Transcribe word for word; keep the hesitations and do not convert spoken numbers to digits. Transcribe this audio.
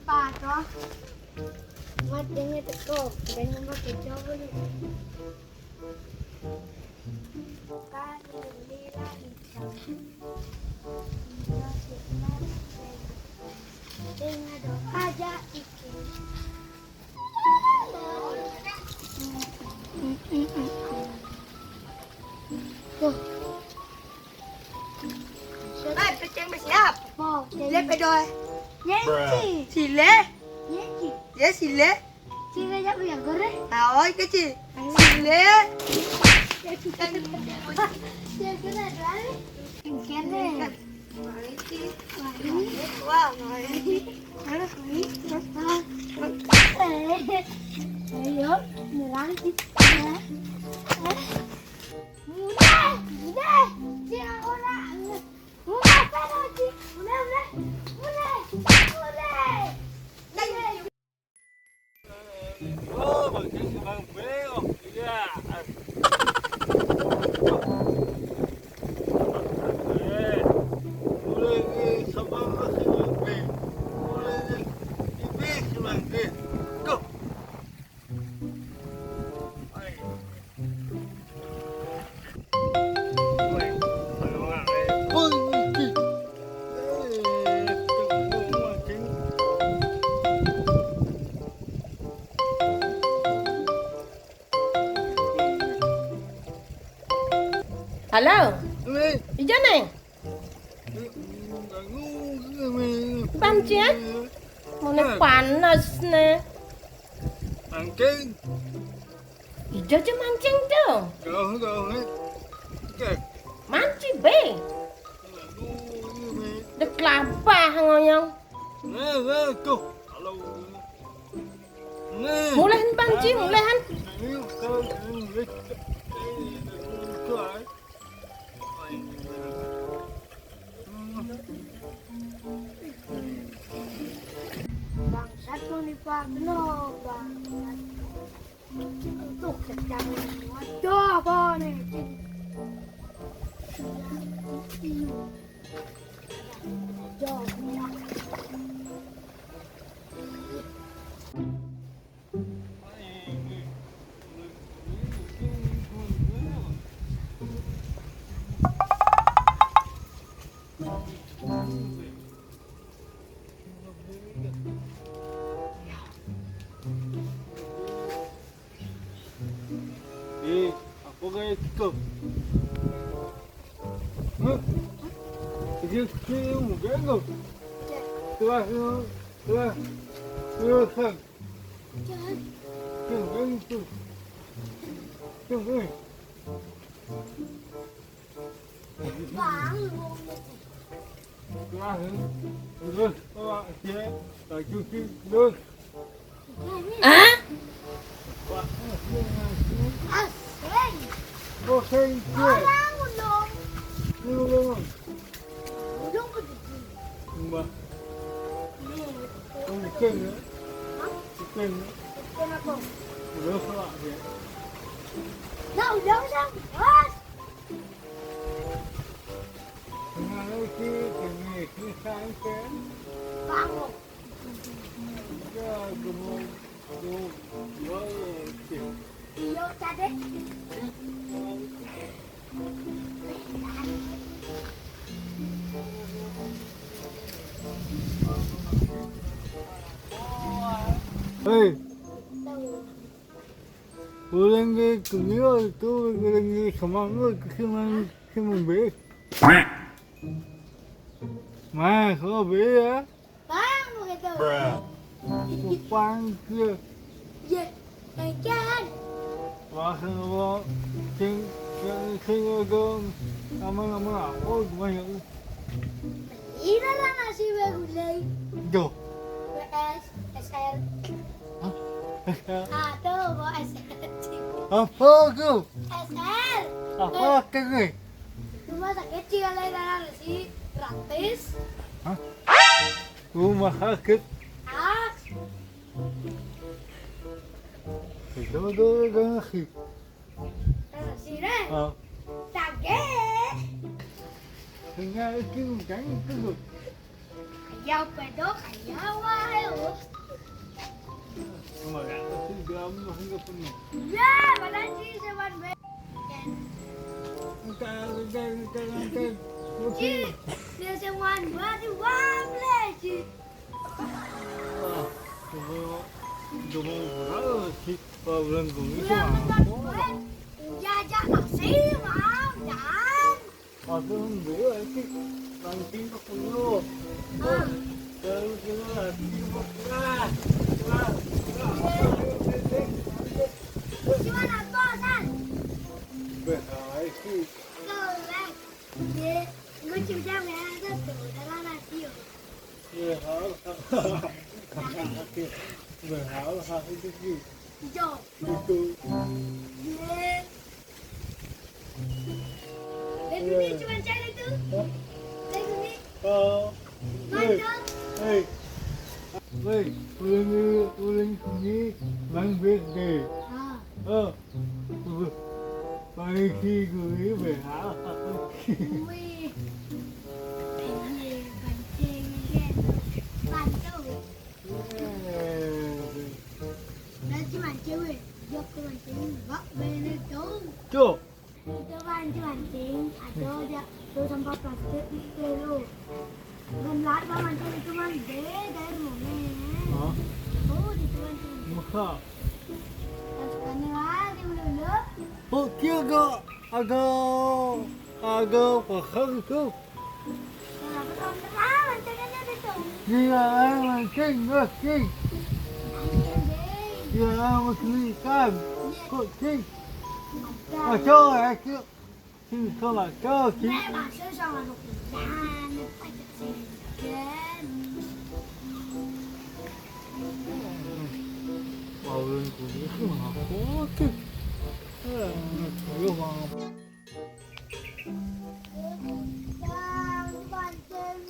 Pato. Matenge teko, dengan pakai coba nih. Kan ini lagi. Tengah dong aja iki. Tuh. Eh, peceng siap. Mau, Sile jadi pedoy. Nyeci. Sile. Nyeci. Ya, Sile. Sile ya, ya, gore. Ah, oi, kecil. Sile. Ya, kita. Ya, kita doang. Kene. Wah, wah. Ayo, nyerang. Mulai, mulai. Dia orang. Mulai, mulai, mulai, mulai, mulai. Oh, makin senang beo. Iya. Eh, mulai ini sama masih lebih. Mulai ini, ini senang beo. Go. Halo. Ijo ne? Pancen? Mone panas ne. Mancing. Ijo aja mancing tuh. Jauh, jauh, eh. Oke. Mancing be. Dek labah ngoyong. Nah, nah, tuh. Kalau ini. Nih. Mulehan, Bang Ji, mulehan. Ini kalau ini, ini, ini, ini, ini, Bangsat, mau dipakai, no, bangsat. Tuh, kecangnya. Waduh, apa nih? Jauh. Eh, apa gaya kita? Hah? Dia kira muka kau. Telah, telah, telah. Jangan. Jangan itu. Jangan. Terus, terus, terus. Ah? Asing. Orang ulung. Ulung. Ulung ke gigi. Mbah. Ulung ikan ya? Hah? Ikan ya? Ikan apa? Ulung selak ya? Nah, ulung sang. Mas. Bangun. Iya, tadi. Hei. Orang ke keliru tu, orang ke semangat, ke semangat, semangat. Mas, kau be ya? Bang, begitu. Kupang ke. Ye, ikan. Wah, kalau sing, sing, sing, sing, aman, aman, oh, gimana? Ini lah nasi bergulai. Duh. B S, S R. Hah? S R? Atau bawa S R. Apa tu? S R. Apa tu ni? Rumah sakit sih kalau nasi gratis. Hah? Rumah sakit. Ah. Itu tu nasi. Nasi deh. Ah. Sakit. Tinggal itu kan itu. Ya, pero kaya, wow. Ya, mana sih zaman be? Entar, entar, entar, entar. Ji, dia zaman baru, wow, ji. Ah, cuma, cuma berapa sih? Pak, bulan bumi itu apa? Ya, ya, tak sih, wow, dan. Aku ambil lagi. Mancing ke kulo. Ah. Baru kita lagi, Pak. Wah, wah, wah. Gimana, Pak, San? Baik, sih. Tuh, Lex. Dia, gue cuma biasa tuh, dalam radio. Ya, hal, hal. Ya, hal, hal itu sih. Hijau. Itu. Dia. Baby, ini cuma cari tuh. Hah? Baby, ini. Oh. Mantap. Hei. Hei, ulang, ulang sini, bang bed deh. Ah. Oh. Paling si gue berapa? Wih. Iya, pancing, iya. Pantau. Eh. Berarti mancing, weh. Dia ke mancing, bak, bener dong. Tuh. Itu mancing, mancing. Ada dia, tuh sampah plastik itu, lo. Bukan lari, Bang, mancing itu, Bang. Dia dari rumah. Hah? Oh, di itu, mancing. Masa? Pas kami lari dulu. Oh, dia agak, agak, agak paham itu. Kenapa kamu pernah mancing aja gitu? Dia mancing, mancing. Mancing, deh. Dia mancing ikan. Iya. Kok, cing? Ada. Ada, ya, cing. Sing sama kau, sing. Nek maksud sama lu kan, pajak sing kan. Mau lu kudu sih, mah, oke. Eh, ayo, mah. Yang pancing.